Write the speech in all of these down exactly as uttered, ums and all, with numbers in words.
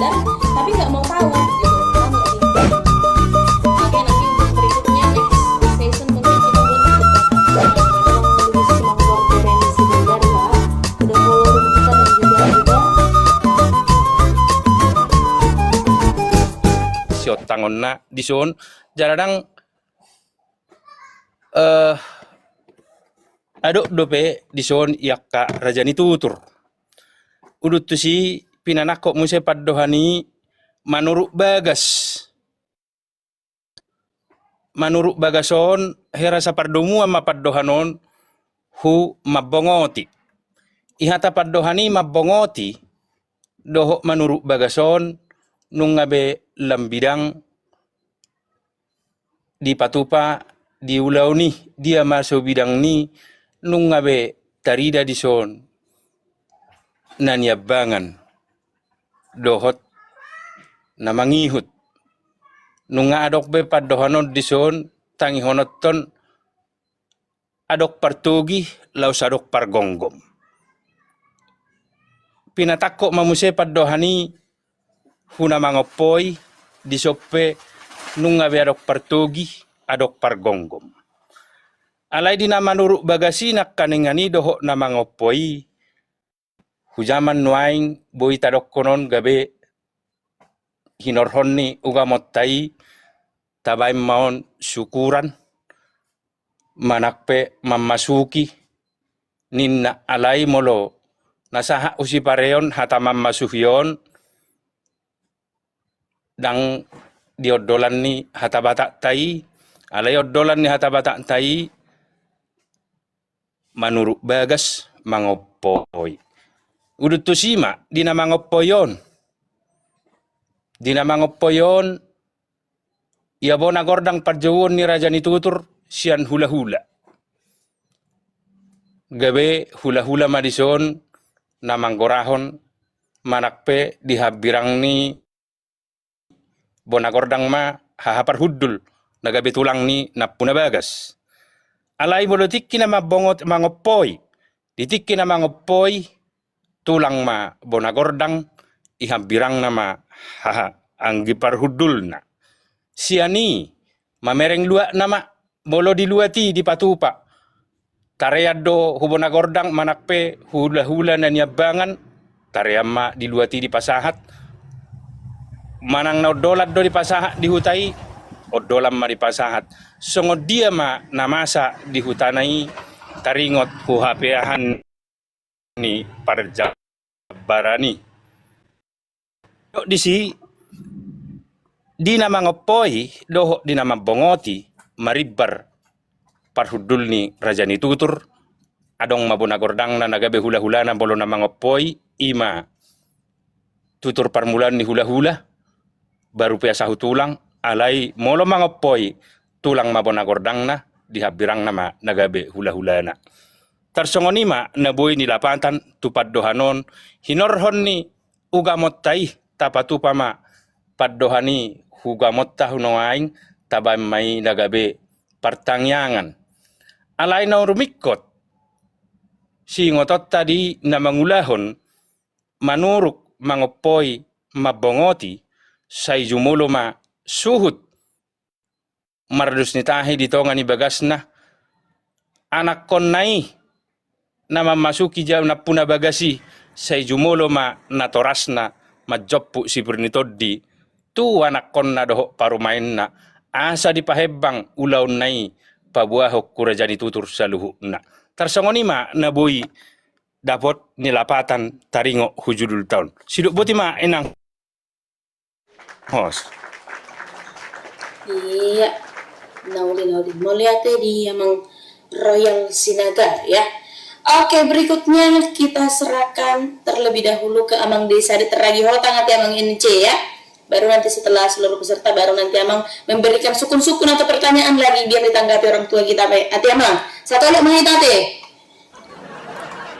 Tapi nggak mau tahu gitu. Paham nggak sih? Oke, nanti untuk berikutnya, next session, mungkin kita buat untuk, eh, lebih semangat dari si Bogar, ya. Udah follow kita dan juga udah. Siotangonna dison, jala ndang, eh, adong dope dison i angka raja ni tutur. Udut tusi pinanangkok muse pandohan i manurut bagas. Manurut bagas on, hera sapardomuan ma pandohan on hu mambongoti. I hata pandohan i mambongoti, dohot manurut bagas on, nunga be lam bidang dipatupa di ulaon i, dia ma so bidang ni, nunga be tarida dison na niambangan dohot na mangihut. Nunga adong be pandohan on dison tangihononton adong partogi, laos adong pargomgom. Pinatangkok ma muse pandohan i hu na mangompoi, dison pe nunga be adong partogi, adong pargomgom. Alai di na manurut bagas i nangkaningan i dohot na mangompoi, hu jaman nuaeng boi tadokkon on gabe hinorhon ni ugamonta i, tabaen ma on syukuran, manang pe mammasuhi ninna. Alai molo na sahat hu sipareon hata mammasuhi on, ndang di ondolan ni hata Batakta i, alai ondolan ni hata Batakta i manurut bagas mangompoi. Udut tusi ma di na mangompoi on. Di na mangompoi on, ia bona gordang parjouon ni raja ni tutur sian hulahula. Gabe hulahula ma dison na manggorahon, manang pe di hambirang ni bona gordang ma haha parhundul na gabe tulang ni nampuna bagas. Alai molo tingki na mambongot mangompoi, di tingki na mangompoi, tulang ma bona gordang, i hambirangna ma haha anggi parhundulna. Sian i mamereng luatna ma, molo di luat i dipatupa, tarean do hu bona gordang manang pe hulahula na niambangan, tarean ma di luat i dipasahat. Manang na ondolan do dipasahat di huta i, ondolan ma dipasahat. Songon dia ma na masa di hutana i taringot hu hapeahan ni parjambaran i. Dok disi, di na mangompoi dohot di na mambongoti marimbar parhundul ni raja ni tutur, adong ma bona gordangna na gabe hulahulana molo na mangompoi, i ma tutur parmulaan ni hulahula, baru pe asa hu tulang, alai molo mangompoi, tulang ma bona gordangna, di hambirangna ma na gabe hulahulana. Tarsongon i ma na boi nilapatan tu pandohan on, hinorhon ni ugamonta i tapatupa ma pandohan i hu ugamonta hu nuaeng, tabaen ma i na gabe partangiangan. Alai na rumingkot, siingotonta di na mangulahon manuruk mangompoi mambongoti, sai jumolo ma suhut mardos ni tahi di tonga ni bagasna, anakkonna i na mammasuki ja nampuna bagas i, sai jumolo ma natorasna manjomput sipir ni tondi tu anakkonna dohot parumaenna, asa dipahembang ulaonna i paboahon hu raja ni tutur saluhutna. Tarsongon i ma na boi dapot nilapatan taringot hu judulta on. Sidok boti ma inang host. Iya. Nauli, nauli. Mauliate di Amang Royal Sinaga, ya. Oke, berikutnya kita serahkan terlebih dahulu ke Amang Desa Adat Ragi Hotang, ate Amang Ence, ya. Baru nanti setelah seluruh peserta, baru nanti Amang memberikan sukun-sukun atau pertanyaan lagi biar ditanggapi orang tua kita, Pak. Ate Amang, satu lu menit, ate.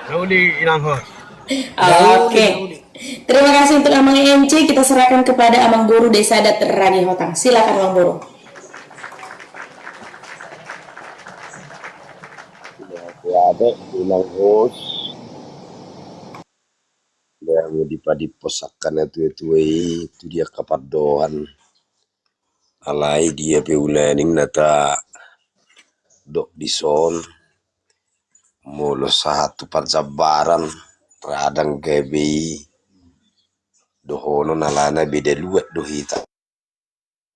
Nauli, inang host. Oke. Nauli, nauli. Terima kasih untuk Amang Ence, kita serahkan kepada Amang Boru Desa Adat Ragi Hotang. Silakan, Amang Boru. Ya, ya, ate, inang host. Dan Dipadimpos angka na tua-tua i tu di angka pandohan. Alai dia pe ulaning na tadok dison, molo sahat tu parjambaran, radang gabe i dohonon alana beda luat do hita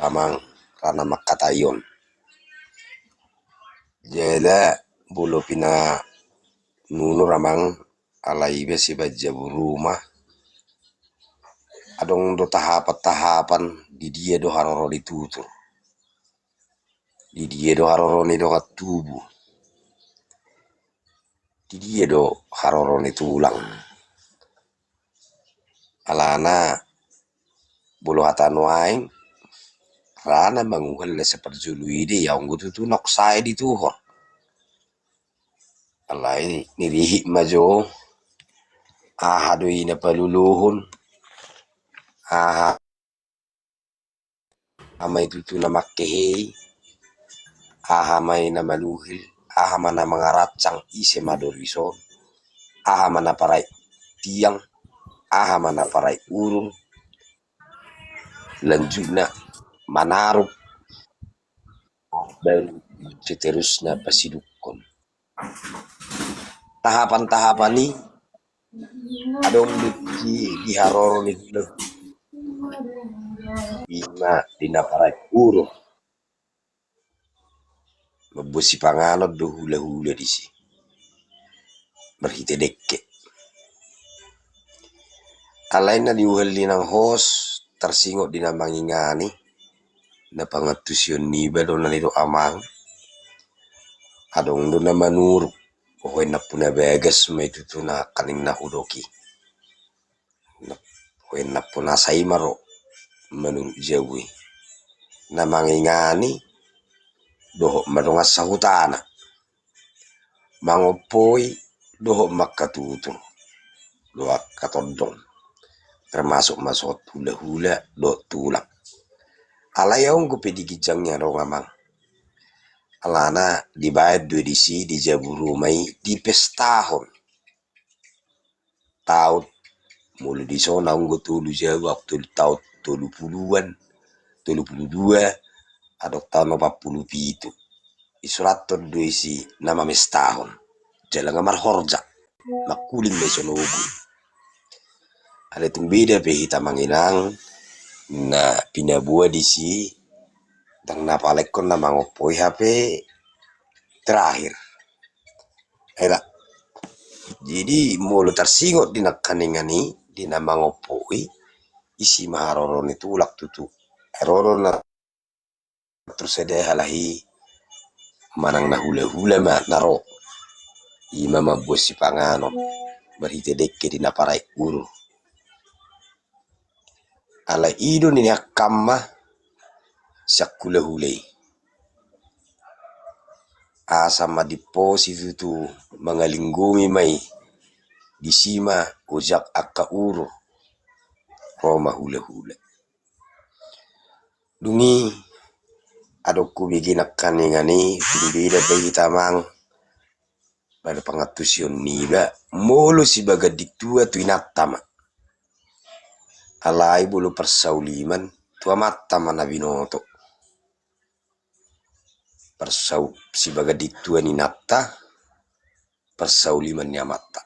amang, rana mangkatai on. Jala molo pinanunur amang, alai iba sibaen jabu ruma, adong do tahapan-tahapan, di dia do haroro ni tutur, di dia do haroro ni dongan tubu, di dia do haroro ni tulang. Alana molo hata nuaeng, rana manguhal na saparjolo i de, ia anggo tutu naung sae dituhor. Alai nirihit ma jo, aha do i na paluluhon, aha ma i tutu na mangkehe i, aha ma i na manuhil, aha ma na mangarancang, ise ma do dison, aha ma na parai tiang, aha ma na parai urung, lanjutna manarup, baru seterusna pasidukkon. Tahapan-tahapan i adong di, di haroro ni hula-hula. Ima di na parai urung. Mambuat sipanganon do hula-hula disi marhite dengke. Alai na niuhal ni nang hos, tarsingot di na mangingani, na pangantusion niba do na nidok amang. Adong do na manuruk, bohoen nampuna bagas ma i tutu nangkaning na hudok i. Bohoen nampuna sai ma ro manuruk jabu i. Na mangingani dohot ma dongan sahutana, mangompoi dohot mangkatutur, dohot angka tondong, termasuk ma songon hula-hula dohot tulang. Alai anggo pe di ginjang ni adong amang, alana dibaen do i disi di jabu ruma i dipestahon. Taon, molo dison anggo tolu jabu, au tolu, taon tolu puluan, tolu pulu dua, adong taon opat pulu pitu. Disurathon do i si na mamestahon. Jala nga marhorja, mangkuling ma i sonogu. Alai tung beda pe hita amang inang, na pinaboa disi, ndang na palekkon na mangompoi hape terakhir. Eda. Jadi molo tarsingot di nangkaningan i, di na mangompoi, isi ma haroro ni tulang tutu. Haroro na terus eda halahi manang na hula-hula ma na ro. Ima mambuat sipanganon marhite dengke di na parai urung. Alai i do nini hakkam ma sian hula-hula i. Asa ma diimposi tutu mangalinggomi ma i. Disi ma ojak angka urung, ro ma hula-hula. Dung i adong hubege nangkaningan i, tung beda pe hita amang. Pada pangantusion niba, molo sibaganding tua tu inanta ma. Alai molo parsauliman, tu amanta ma na binoto. Parsau-, sibaganding tua ni inanta, parsauliman ni amanta.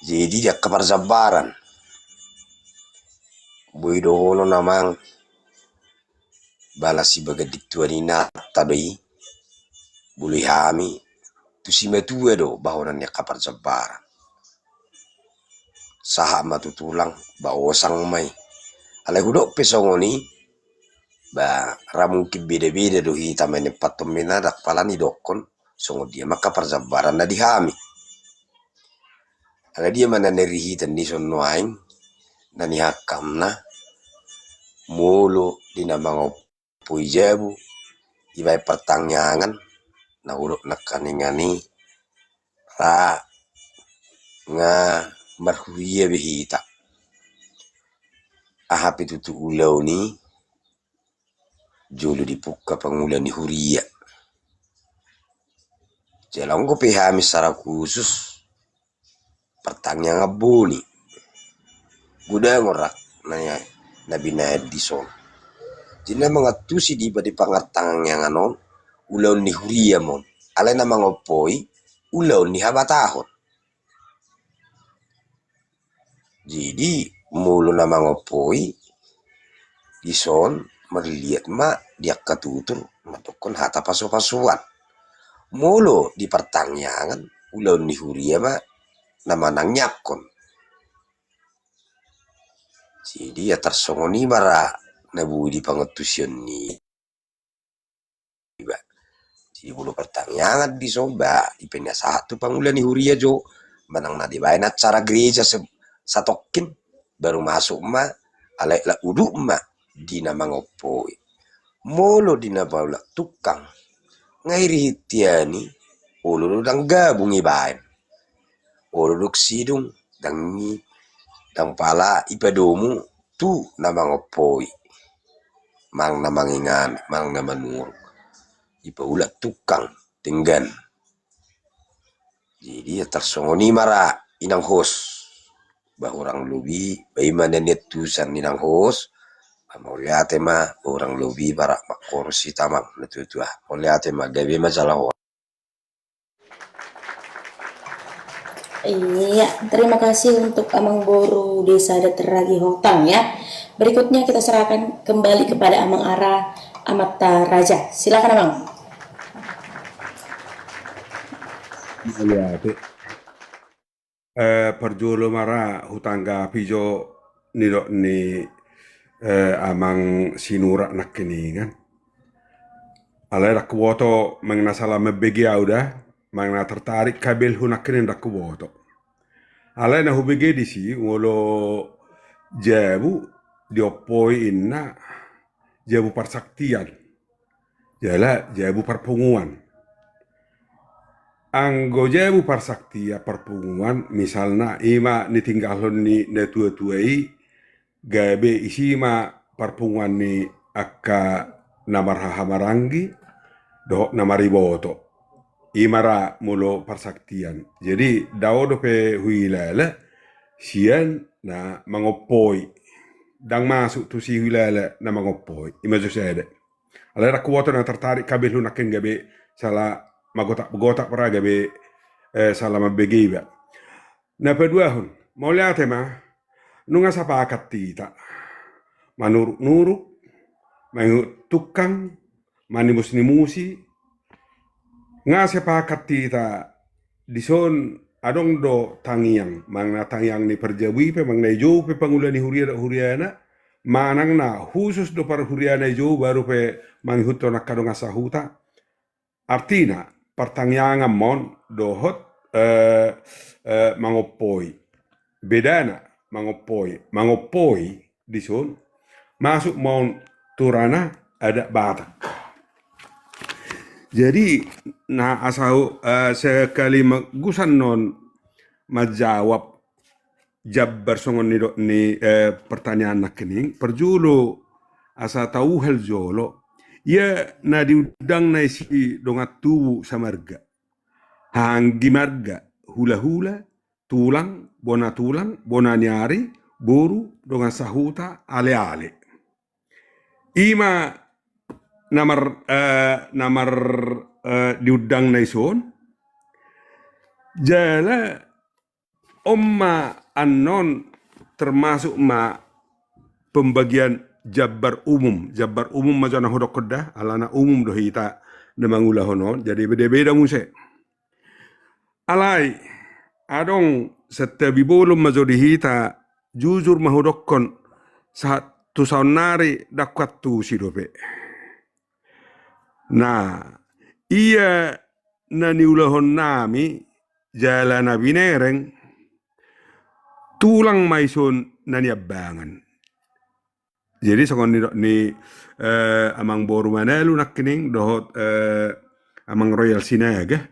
Jadi di angka parjambaran, boi dohonon amang, balas sibaganding tua ni inanta do i, boloi hami, tu simatua do bahonan ni angka parjambaran. Sahat ma tu tulang, ba osang ma i. Alai hudok pe songon i, ba ra mungkin beda-beda do hita manempathon, minadang pala nidokkon songon dia ma angka parjambaran na di hami. Alai dia ma na nirihiten ni son nuaeng, na nihakkamna, molo di na mangompoi jabu, dibaen partangiangan, na hudok nangkaningan i, ra nga marhuria be hita. Aha pe tutu ulaon i, jolo dipungka pangula ni huria. Jala anggo pe hami secara khusus, partangiangan boni. Godang orang na, na binaen dison. Jadi na mangantusi di, di partangiangan on, ulaon ni huria ma on. Alai na mangompoi, ulaon ni habatahon. Jadi molo na mangompoi dison, marliat ma di angka tutur mandokkon hata pasupasuan. Molo di partangiangan, ulaon ni huria ma na manangiangkon. Jadi ia tarsongon i ma ra na boi di pangantusion ni iba. Jadi molo partangiangan dison ba, dipasahat tu pangula ni huria jo, manang na dibaen acara gereja se-, satongkin, baru masuk ma, alai lak uduk ma di na mangompoi. Molo di na paulak tukang, nga i rihitia ni, olo do ndang gabung ibaen. Olo dung sidung, ndang i, ndang pala ipadomu tu na mangompoi. Manang na mangingan, manang na manuruk. Dipaulak tukang, denggan. Jadi ia tarsongon i ma ra inang host. Ba hurang lobi, ba i ma na niantusan inang host. Ba mauliate ma, ba hurang lobi, ba ra mangkorsi tamang na tuatua. Mauliate ma, gabe ma jala horas. Iya, terima kasih untuk Amang Boru Desa Adat Ragi Hotang ya. Berikutnya kita serahkan kembali kepada Amang Ara Amanta Raja. Silakan Amang. Mauliate. Eh, parjolo ma ra hutanggapi jo nidok ni, eh, Amang Sinurat nangkiningan. Alai ndang huboto manang na sala mambege au da, manang na tertarik kabelhu nangkining ndang huboto. Alai na hubege disi molo jabu diompoi inna jabu parsaktian. Jala jabu parpunguan. Anggo jabu parsaktian parpunguan, misalna i ma nitinggalhon ni na tuatua i, gabe isi ma parpunguan ni angka na marhahamaranggi dohot na mariboto. I ma ra molo parsaktian. Jadi dao dope huilala sian na mangompoi. Ndang masuk tusi huilala na mangompoi. I ma jo sada. Alai ndang huboto na tertarik kabelhu nangkin gabe sala magotak-gotak pe ra gabe, eh, sala mambege iba. Na paduahon, mauliate ma, nunga sapakat hita manuruk-nuruk, mangihut tukang, manimus-nimusi, nga sapakat hita dison adong do tangiang, manang na tangiang ni parjabu i pe, manang na i jou pe pangula ni huria dohot huriana, manang na husus do parhuriana i jou baru pe mangihuthon angka dongan sahuta. Artina, partangiangan ma on dohot, eh, eh, mangompoi. Bedana, mangompoi. Mangompoi dison masuk ma on tu ranah adat Batak. Jadi, na asa, eh, sekali ma-, gusan non manjawab jambar songon nidok ni, eh, pertanyaan nangkining, parjolo asa tauhal jolo, ia na diundang na isi dongan tubu samarga, hahaanggi marga, hulahula, tulang, bona tulang, bona ni ari, boru, dongan sahuta, aleale. I ma na mar-, eh, na mar-, eh, diundang na ison. Jala on ma annon termasuk ma pembagian jambar umum. Jambar umum ma jo na hudokkon da, alana umum do hita na mangulahon on, jadi beda-beda muse. Alai, adong santabi bolon ma jo di hita, jujur ma hudokkon, sahat tu saonnari ndang huantusi dope. Nah, ia na niulahon nami jala na binereng, tulang ma ison na niambangan. Jadi songon nidok ni, eh, Amang Boru Manalu nangkining dohot, eh, Amang Royal Sinaga,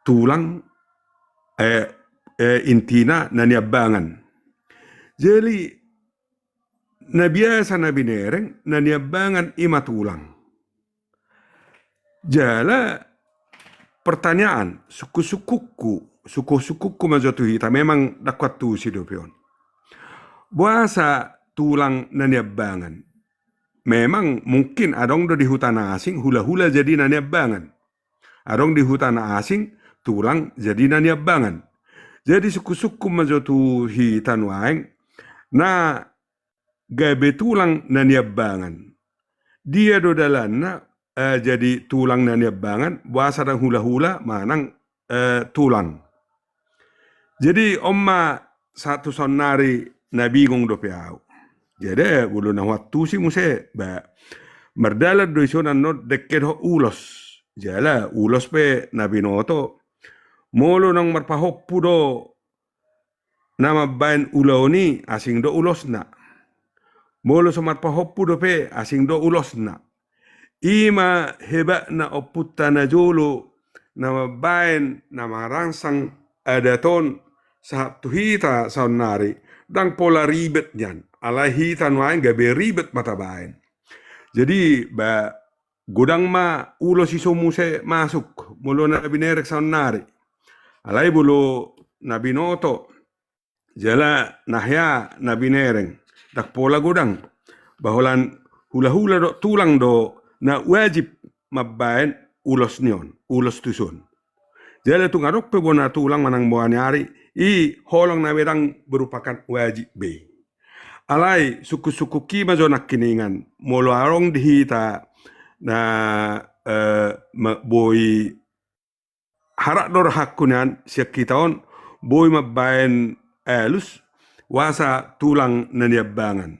tulang, eh, eh, intina na niambangan. Jadi na biasa na binereng, na niambangan i ma tulang. Jala pertanyaan, sungkun-sungkunku, sungkun-sungkunku ma jo tu hita, memang ndang huantusi dope on. Boasa tulang na niambangan? Memang mungkin adong do di huta na asing hula-hula jadi na niambangan. Adong di huta na asing tulang jadi na niambangan. Jadi sungkun-sungkun ma jo tu hita nuaeng, na gabe tulang na niambangan. Dia do dalanna, eh, jadi tulang na niambangan, boasa ndang hula-hula manang, eh, tulang. Jadi on ma sahat tu saonnari na bingung dope ahu. Jadi, eh, molo na huantusi muse, ba, mardalan do dison annon dengke dohot ulos. Jala ulos pe na binoto, molo naung marpahompu do na mambaen ulaon i, asing do ulosna. Molo so marpahompu dope, asing do ulosna. I ma hebatna ompunta na jolo na mambaen, na marangsang adat on sahat tu hita saonnari, ndang pola ribet nian. Alai hita nuaeng gabe ribet ma tabaen. Jadi, ba, godang ma ulos i so muse masuk, molo na binereng saonnari. Alai molo na binoto, jala na hea na binereng, ndang pola godang. Ba holan hula-hula dohot tulang do na wajib mambaen ulos ni on, ulos tuson. Jala tung adong pe bona tulang manang bona ni ari, i holong na medang merupakan wajib be. Alai sungkun-sungkunki ma jo nangkiningan, molo adong di hita na, eh, ma-, boi harat do rohangku nian sian hita on, boi mambaen alus, boasa tulang na niambangan.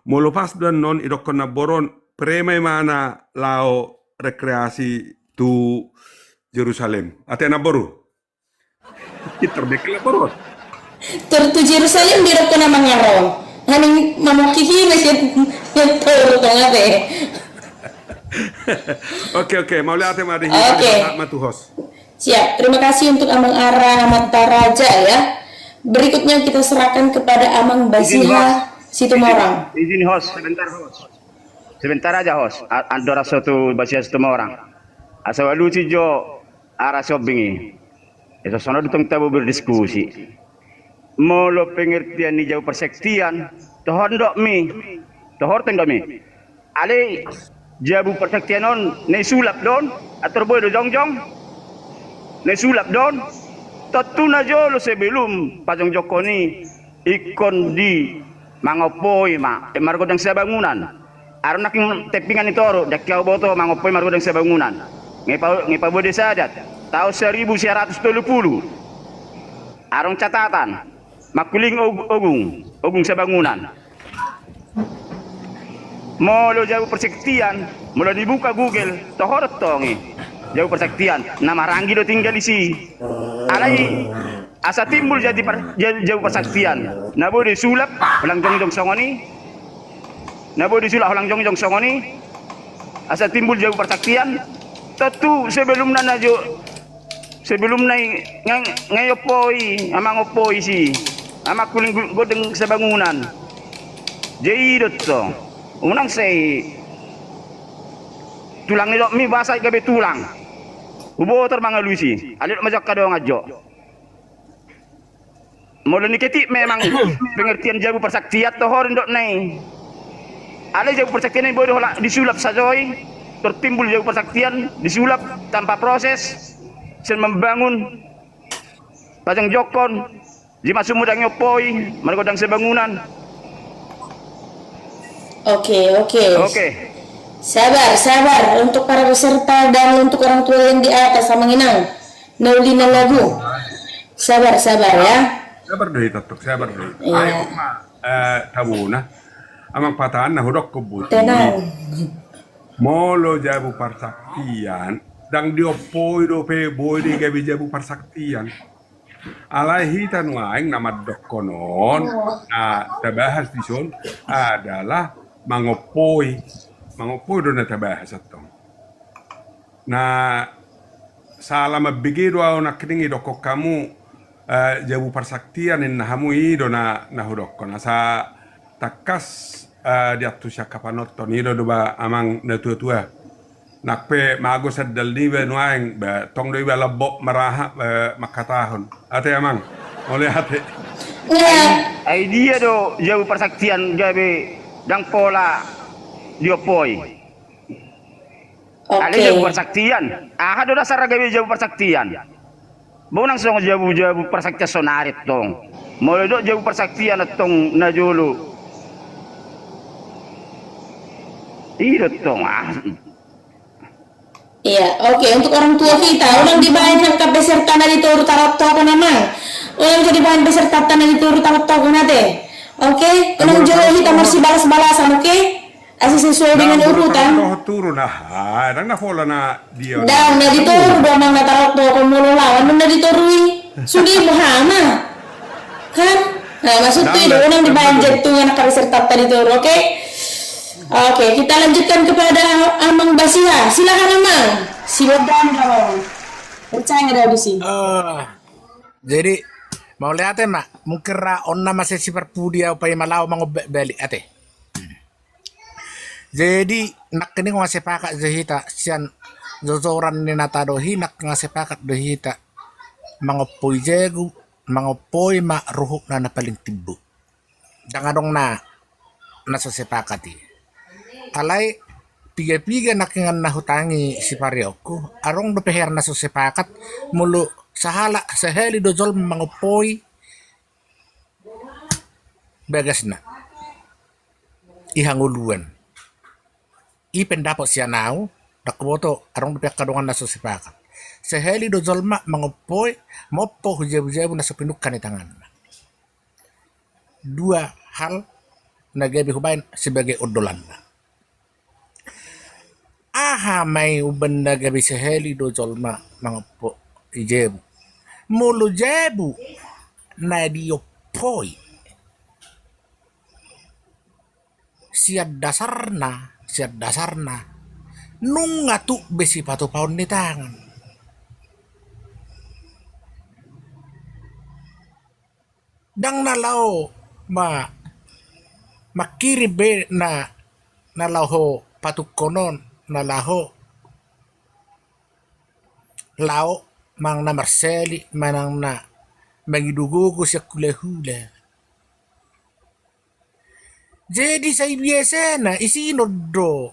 Molo pas do annon, idokkon namboru on, prima imana laho rekreasi tu Jerusalem. Ate namboru? Pintor be kelaparon. Tur tu Jerusalem didokkon amang Aron. Hami mamungkiri masih yang tahu tong ate. Oke, oke, mauliate ma di hita. Oke. Di ma tu host. Siap. Terima kasih untuk Amang Ara Mataraja ya. Berikutnya kita serahkan kepada Amang Basiha Situmorang. Izin host, sebentar host. Sebentar aja host. A-, andor aso tu Basiha Situmorang. Asa ualusi jo Ara Siombing i. Asa songon on do tong tabo berdiskusi. Molo pengertian ni jabu parsaktian, tohor ndok mi. Tohor tong ndok mi. Alai jabu parsaktian on na i sulap do on, ator boi do jongjong. Na i sulap do on. Tontu na jolo sebelum pajongjongkon i ingkon di mangompoi ma, eh, margodang sabangunan. Aron nangkin tepingan ni toru, daki au boto mangompoi margodang sabangunan. Ngepa-, ngepa bode sadat, taon saribu sia ratus tolu pulu. Aron catatan, mangkuling og-, ogung, ogung sabangunan. Molo jabu parsaktian, molo dibuka Google, tohor tong i. Jabu parsaktian, na maranggi do tinggal isi. Alai, asa timbul jadi par-, ja-, jabu parsaktian. Na boi do sulap, holang jongjong songon i. Na boi do sulap, holang jongjong songon i. Asa timbul jabu parsaktian. Tontu sebelumna na jo, sebelumna i nga-, nga iompoi, amang ompoi si. Amang kuling gu-, godang sabangunan. Jadi do tong. Unang sai tulang ni dok mi boasa gabe tulang. Huboto mangalusi. Alai dok ma jo angka dongan jo. Molo ni ketik memang pengertian jabu parsaktian tohor ndok na i. Alai jabu parsaktian i boi do hola disulap sajo i, tertimbul jabu parsaktian disulap tanpa proses, sian membangun, pajongjongkon, di masuk mudang nyoppoi, margodang sebangunan. Oke, oke. Oke. Sabar, sabar untuk para peserta dan untuk orang tua yang di atas, Amang Inang. Na uli na lagu. Sabar, sabar ya. Sabar do hita, sabar do hita. Iya. Ayo ma, eh, tabona. Amang pataan na hudok kebut. Tenang. Molo jabu parsaktian, ndang diompoi dope boi do i gabe jabu parsaktian. Alai hita nuaeng na mandokkon on, na tabahas dison adalah mangompoi. Mangompoi do na tabahas antong. Na sala mambege do au nangkining idokkon hamu, eh, jabu parsaktian ninna hamu, i do na, na hudokkon. Asa tangkas, eh, diantusi angka panonton, i do do ba amang na tua-tua. Nang pe mago sandal niba nuaeng, ba, tong do iba lambok maraha, ba, mangkatahon. Ate amang, mauliate. Iya. Ai dia do jabu parsaktian gabe ndang pola diompoi. Oke. Alai jabu parsaktian. Aha do dasar gabe jabu parsaktian? Unang songon jabu-jabu parsaktian sonari tong. Molo didok jabu parsaktian tong na jolo. I do tong, ah. Iya, oke. Untuk orang tua kita, unang dibaen angka peserta na di toru taroktokon, amang. Unang dibaen peserta na di toru taroktokon, ate. Oke, unang jolo hita marsibalas-balasan, oke? Asa sesuai dengan urutan. Ndang na pola na dia. Ndang na di toru do, amang, na taroktokon, molo lawan na di toru i. Sude i ma, amang. Kan? Nah, maksudku i do, unang dibaen jantungan angka peserta na di toru, oke? Oke, kita lanjutkan kepada Amang Basiha. Silakan, amang. Silakan, amang. Percaya do au disi. Eh, jadi, mauliate ma, mungkin ra on na masa siparpudi au paima laho mangombak balik, ate. Jadi, nangkining nga sepakat do hita, sian jojoran ni na tadok i, nangkining nga sepakat do hita mangompoi jabu, mangompoi ma ruhutna na paling timbo. Ndang adong na, na so sepakat i. Alai, piga-piga nangkining na hutangi sipareonku, adong dope hea na so sepakat, molo sahalak, sahali do jolma mangompoi bagasna. I hangoluan. I pendapat sian au, ndang huboto, adong dope angka dongan na so sepakat. Sahali do jolma mangompoi, maompo hu jabu-jabu na so pinungka ni tanganna. Dua hal na gabe hubaen sebagai ondolanna. Aha ma i umbaen na gabe sahali do jolma mangompoi jabu? Molo jabu na diompoi, sian dasarna, sian dasarna, nunga tuk be sipatupaon ni tangan. Ndang na laho ma, mangkirim be na, na laho patungkon on, na laho, laho manang na marseli, manang na mangido gogo sian hula-hula. Jadi sai biasana, i sinon do,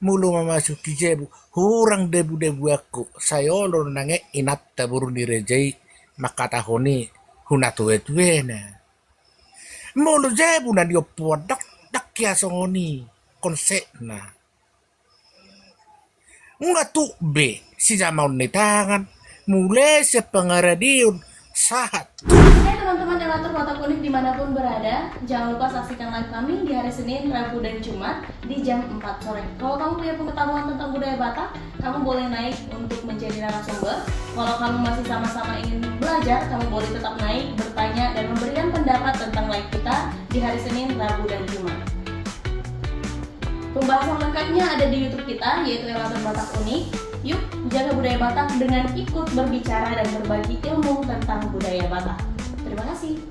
molo mamasuki jabu, hurang dabu-dabuanku, sai olo nanget inanta boru ni raja i mangkatahon i hu natua-tuana. Molo jabu na niompoan ndang, ndang hea songon i konsepna. Nunga tuk be sijamaon ni tangan, mulai sian pangaradeon sahat tu. Hai teman-teman Elator Batak Unik dimanapun berada, jangan lupa saksikan live kami di hari Senin, Rabu, dan Jumat di jam empat sore. Kalau kamu punya pengetahuan tentang budaya Batak, kamu boleh naik untuk menjadi narasumber. Kalau kamu masih sama-sama ingin belajar, kamu boleh tetap naik, bertanya, dan memberikan pendapat tentang live kita di hari Senin, Rabu, dan Jumat. Pembahasan lengkapnya ada di YouTube kita, yaitu Elator Batak Unik. Yuk, jaga budaya Batak dengan ikut berbicara dan berbagi ilmu tentang budaya Batak. Terima kasih.